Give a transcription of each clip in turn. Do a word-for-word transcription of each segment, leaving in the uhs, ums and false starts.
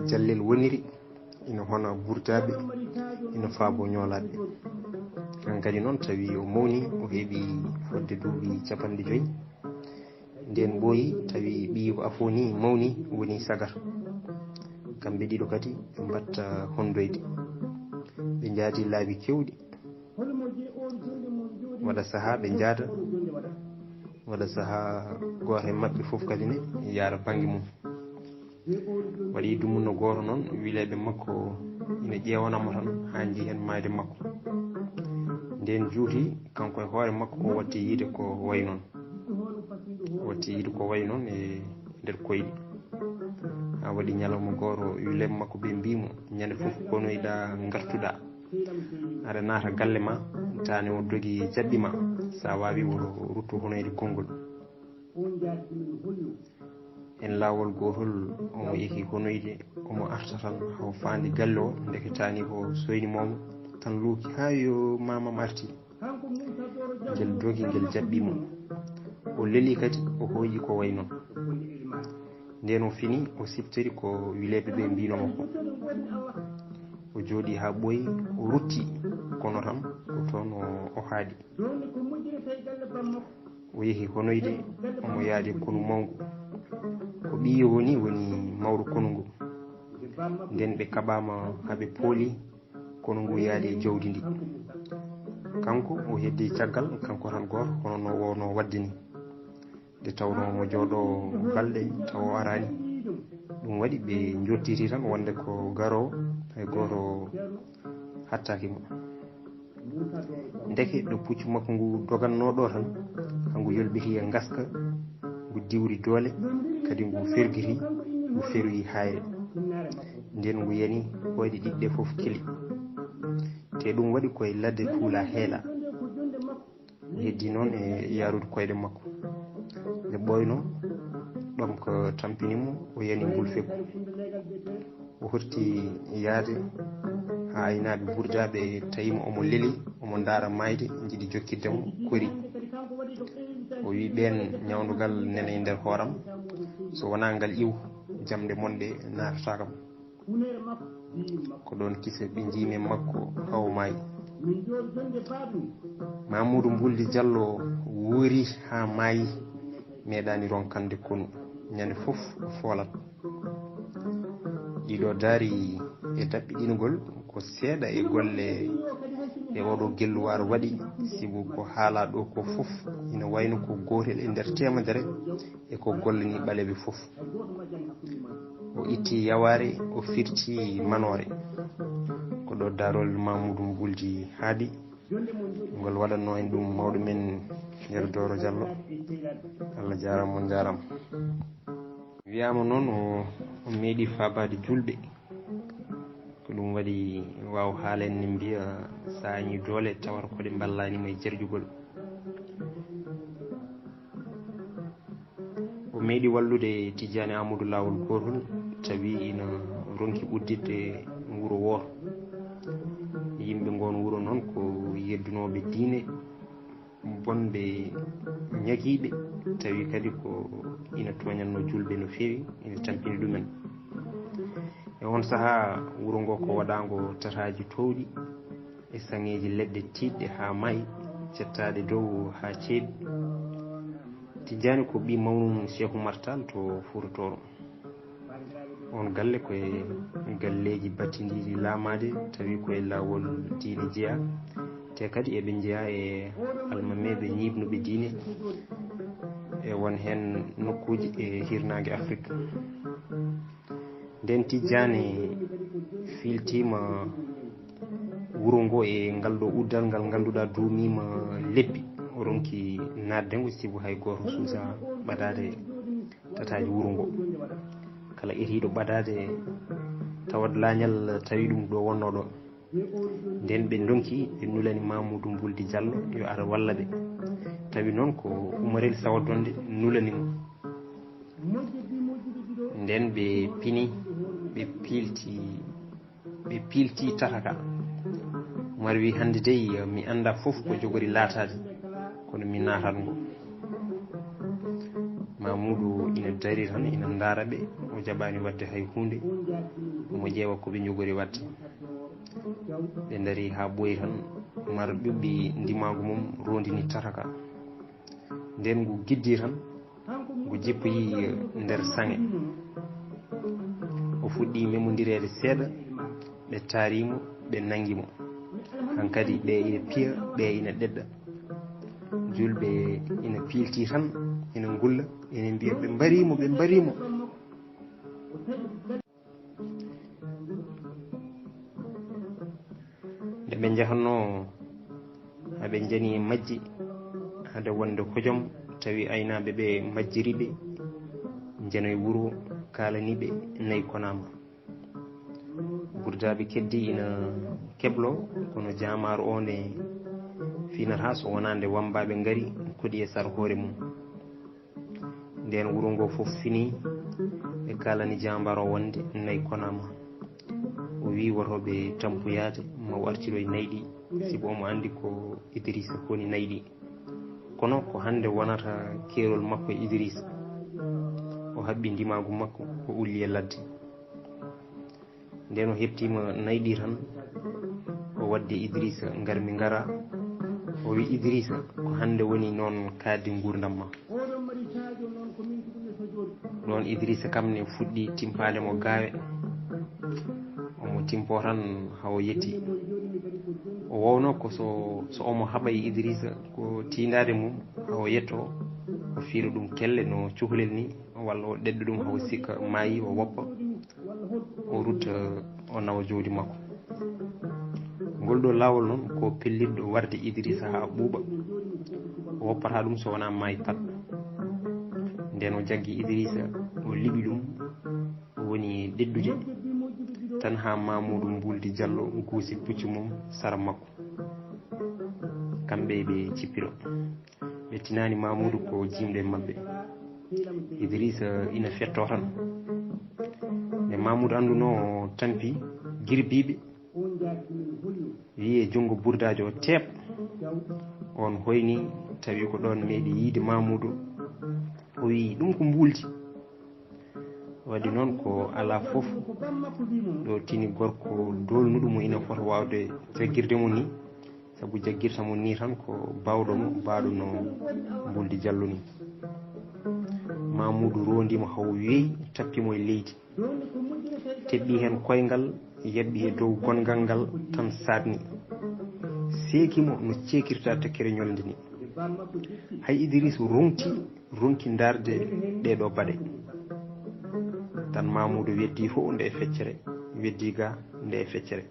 Jallel woniri ina hona burtaaɓe, ina faabo ñoolaaɓe. Kan kadi noon tawi o mawni, o heɓi fodde duuɓi capanɗe joyi. Nden ɓooyi tawi ɓiyi ko afo ni mawni, woni sagar. Kamɓe ɗiɗo kadi ɓe mbatta hondoyde. Ɓe njaadi laabi kewɗi. Waɗa sahaa ɓe njaada. Waɗa sahaa gooto e maɓɓe fof kadi ne yaara bannge mum. Waɗi dumunna gooto noon, wileeɓe makko ina ƴeewanamo tan haa njihen maayde makko. Nden juuti, kanko e hoore makko o watti yiide ko wayi noon. O watti yiide ko wayi noon e nder koyɗi. Haa waɗi ñalawma gooto, wileeɓe makko ɓe mbii mo, "Ñande fof konoyɗa ngartuɗa. Aɗa naata galle ma, taani o dogi jaɓɓi ma. Sa waawi woto ruttu honoyde konngol." En laawol gootol, omo yehi honoyde, omo arta tan, haw faande galle o, ndeke taani ko soyni moomo, tan luuki, "Haa yo maamam arti." Ngel dogi, ngel jaɓɓi mo. O leli kadi, o hooƴi ko wayi noon. Nden o fini, o siftori ko wileeɓe ɓe mbino mo ko. O jooɗi haa ɓooyi, o rutti, kono tan ko toon o, o haaɗi. O yehi honoyde, omo yaadi konu mawngu. Ko ɓiyi woni, woni mawɗo konu ngu. Nden ɓe kaɓaama haa ɓe pooli, konu ngu yaadi e jawdi ndi. Kanko o heddi caggal, kanko tan gooto, hono no wonno waɗde ni. Nde tawnoo omo jooɗoo balɗe, tawa o araani. Ɗum waɗi ɓe njottiti tan wonde ko garoowo, hay gooto hattaaki mo. Ndeke ɗo puccu makko ngu dogannoo ɗo tan, haa ngu yolɓiti e ngaska, ngu diwri doole, kadi ngu fergiti, ngu feroyi haayre. Nden ngu yani koyɗe ɗiɗi ɗe fof keli. Te ɗum waɗi koye ladde tuula heela. Heddi noon e yaarude koyɗe makko. Nde ɓooyno, ɗom ko tampini mo, o yani ngulfeeku. O horti yaade haa aynaaɓe burdaaɓe tawi mo omo leli, omo ndaara maayde, njiɗi jokkitde mo kori. O wi ɓeen, "Ñawndugal nene e nder hooram, so wonaa ngal iw, jamɗe mon ɗe naatata kam." Ko ɗoon kise ɓe njiimi makko haa o maayi. Mamuudu Mbuldi Jallo wuuri haa maayi, meeɗaani ronkande konu. Ñande fof o foolat. Ɗiɗo daari e daɓɓiɗinugol ko seeɗa e golle e oɗo gelluwar waɗi, sibu ko haalaa ɗo ko fof ina wayno ko gootel e nder teemedere e ko gollani ɓaleeɓe fof. O itti yawaare, o firti manoore. Ko ɗo daarol Mamuudu Mbuldi haaɗi, ngol waɗatno en ɗum mawɗo men Yero Dooro Jallo. Allah jaaraama, on njaaraama. Wiyaama noon o, o meeɗi faabaade juulɓe. Ko ɗum waɗi waaw haala en ne mbiya, saañi doole tawata ko ɗe mballaani mo e jerjugol. O meeɗi wallude Tijjaani Aamadu Laawol Gootol, tawi ina ronki udditde wuro wooto. Yimɓe ngoon wuro noon ko yeddunooɓe diine, bonɓe ñagiiɓe, tawi kadi ko ina tooñatnoo juulɓe no feewi, ina tampini ɗumen. E oon sahaa, wuro ngoo ko waɗaango tataaji toowɗi e saŋeeji leɗɗe tiiɗɗe haa maayi, cettaaɗe dow haa ceeɓi. Tijjaani ko ɓii mawnum Seeku Umar Taal to Fuuta Tooro. Oon galle ko e galleeji battindiiɗi laamaade, tawi ko e laawol diine jeyaa, te kadi eɓe njeyaa e almameeɓe ñiiɓnuɓe diine e won heen nokkuuji e hirnaange Afrik. Nden Tijjaani fiiltiima wuro ngo e ngal ɗo uddal ngal ngannduɗaa duumiima lebbi. O ronki naatde ngo sibu hay gooto suusa ɓadaade tataaji wuro ngo. Kala etiiɗo ɓadaade tawat laañal tawi ɗum ɗo wonnoo ɗo. Nden ɓe ndonki, ɓe nulani Mamuudu Mbuldi Jallo yo ar walla ɓe. Tawi noon ko Umarel Sawa Donde nulani mo. Nden ɓe pini, ɓe piilti, ɓe piilti tata ka. Umar wi, "Hannde dey mi annda fof ko jogori laataade, kono mi naatat ngo." Mamuudu ina dari tan, ina ndaara ɓe, o jaɓaani waɗde hay huunde, omo ƴeewa ko ɓe njogori waɗde. Ɓe ndarii haa ɓooyi tan, Umar ƴuɓɓi ndimaagu mum, roondini tataka. Ndeen ngu giddii tan, ngu jippoyii nder saŋe. O fuɗɗii memondireede seeɗa, ɓe taarii mo, ɓe nanngi mo. Hankadi ɓe ina piya, ɓe ina ɗedda. Juulɓe ina piiltii tan, ina ngulla, ina mbiya, "Ɓe mbarii mo, ɓe mbarii mo." Nde ɓe njahatnoo haa ɓe njani majji, hade wonde hojom, tawi aynaaɓe ɓe majjiri ɓe, njanoy wuro, kaalani ɓe, nayi konaama. Burdaaɓe keddi ina keblo, kono jaamaaru o ne finata so wonaa nde wambaaɓe ngari, koɗi e sar hoore mum. Ndeen wuro ngo fof fini, ɓe kaalani jaambaaro o wonde nayi konaama. O wii woto ɓe tampoyaade, ma o artiroy nayi ɗi, sibu omo anndi ko Idrissa koni nayi ɗi. Kono ko hannde wonata keerol makko e Idrissa. O haɓɓi ndimaagu makko, o ulli e ladde. Ndeen o heɓtiima nayi ɗi tan, o waddi Idrissa, "Ngar mi ngara." O wi, "Idrissa, ko hannde woni noon kaaddi nguurndam ma?" Ɗoon Idrissa kam ne fuɗɗi timpaade mo gaawe. Omo timpo tan haa o yetti. O wowno ko so, so omo haɓa e Idrissa ko tiindaade mum haa o yetto, o fiira ɗum kelle no cukalel ni, walla o ɗedda ɗum haa o sikka maayi, o woppa. O rutta, o nawa jawdi makko. Ngol ɗo laawol noon ko pellitɗo warde Idrissa haa ɓuuɓa. O woppataa ɗum so wonaa maayi pat. Ndeen o jaggi Idrissa, o liɓi ɗum, o woni ɗeddude tan haa Mamuudu Mbuldi Jallo guusi puccu mum sara makko. Kamɓe ɓe cippiro. Ɓe tinaani Mamuudu ko jiimɗe maɓɓe. Idrissa ina fettoo tan. Nde Mamuudu anndunoo tampi girbiiɓe, wiyi e junngo burdaajo o teep. On hoyni, tawi ko ɗoon meeɗi yiyde Mamuudu. O wiyi, "Ɗum ko mbuuldi." Waɗi noon ko alaa fof ɗo tini gorko doolnuɗo mo ina fota waawde jaggirde mo ni, sabu jaggirta mo ni tan ko baawɗo mo, baawɗo no Mbuldi Jallo ni. Mamuudu rondi mo haw weeyi, tappi mo e leydi. Teɓɓi heen koyngal, yaɓɓi e dow gonngal ngal tan saatni. Seeki mo no ceekirta tekkere ñolde ni. Hay Idriss ronki, ronki ndaarde ɗee ɗoo baɗe. Tan Mamuudu weddi fof nde e feccere, weddi ga nde e feccere.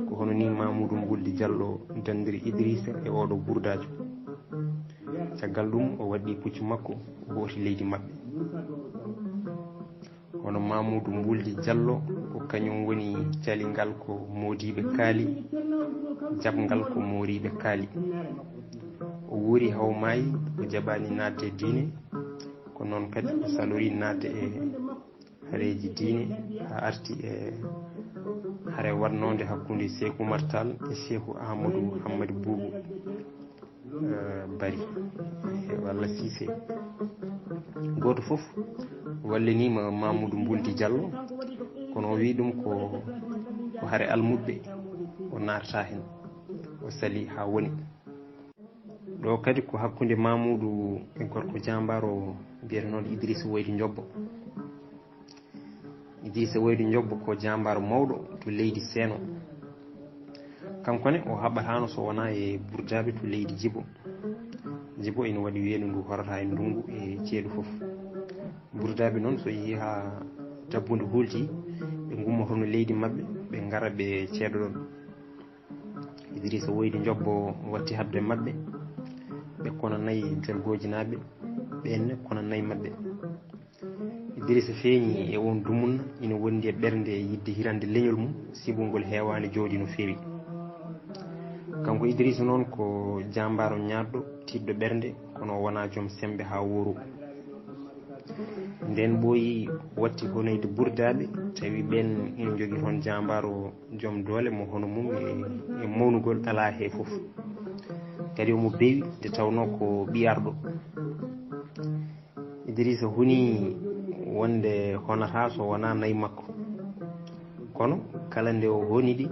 Ko hono ni Mamuudu Mbuldi Jallo dandiri Idrissa e oo ɗoo burdaajo. Caggal ɗum o waɗɗi puccu makko, o hooti leydi maɓɓe. Hono Mamuudu Mbuldi Jallo, ko kañum woni calingal ko moodiiɓe kaali, jaɓngal ko mooriiɓe kaali. O wuuri haw maayi, o jaɓaani naatde diine, ko noon kadi o salorii naatde e hareeji diine, haa arti e hare waɗnoonde hakkunde Seeku Umar Taal e Seeku Ahmadu Hammadi Buubu, eh, Bari, eh, walla Siise. Gooto fof walliniima Mamuudu Mbuldi Jallo, kono o wii ɗum ko, ko hare almuɓɓe, o naatataa heen. O salii haa woni. Ɗo kadi ko hakkunde Mamuudu e gorko jaambaaro biyetenooɗo Idrissa Waydu Njobbo. Idrissa Waydu Njobbo ko jaambaaro mawɗo to leydi Seeno. Kanko ne, o haɓataano so wonaa e burdaaɓe to leydi Jibo. Jibo ina waɗi weendu ndu horata e ndunngu e ceeɗu fof. Burdaaɓe noon, so yehii haa dabbunde hulti, ɓe ngummotono leydi maɓɓe, ɓe ngara ɓe ceedoɗon. Idrissa Waydu Njobbo watti haɓde maɓɓe, ɓe kona nayi Jorgojinaaɓe, ɓeen ne kona nayi maɓɓe. Idrissa feeñi e oon dumunna, ina wondi e ɓernde yiɗde hirande leñol mum, sibu ngol heewaani jawdi no feewi. Kanko Idrissa noon ko jaambaaro ñaaɗɗo, tiiɗɗo ɓernde, kono o wonaa joom semmbe haa wooru. Ndeen ɓooyi watti honoyde burdaaɓe, tawi ɓeen ina njogii toon jaambaaro joom doole mo hono mum e, e mawnugol alaa he fof. Kadi omo bewi nde tawnoo ko ɓiyarɗo. Idrisa huni wonde honataa so wonaa nayi makko. Kono kala nde o honiɗi,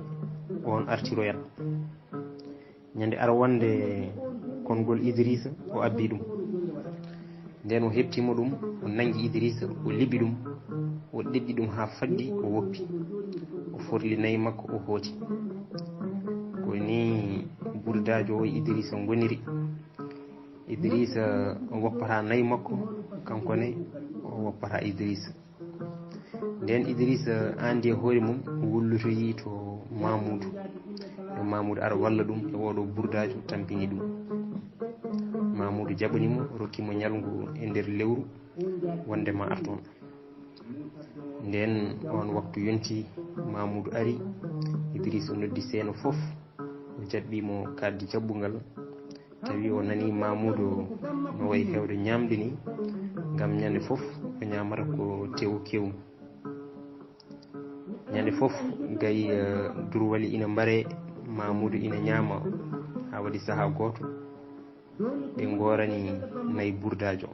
on artiroyat. Ñande ara wonde konngol Idrisa, o abbi ɗum. Nden o heɓtimo ɗum, o nangi Idrisa, o liɓi ɗum, o ɗeɗɗi ɗum haa faddi, o woppi. O forli nayi makko, o hooti. Ko ni burdaajo o Idrisa ngoniri. Idrisa woppataa nayi makko, kanko ne o woppataa Idrisa. Nden Idrisa andi e hoore mum, wullotoyi to Mamudu. Yo Mamudu ar walla ɗum e oɗo burdaajo tampini ɗum. Mamudu jaɓani mo, rokki mo ñalngu e nder lewru, wonde ma ar toon. Nden on waktu yonti, Mamudu ari, Idrisa noddi seeno fof, o jaɓɓi mo kaddi jaɓɓungal. Tawi o nani Mamudu no wayi hewde ñamde ni, ngam ñande fof o ñamata ko tew kew. Ñande fof gay, eh, durwali ina mbare, Mamudu ina ñama haa waɗi saha gooto, ɓe ngorani nayi burdaajo.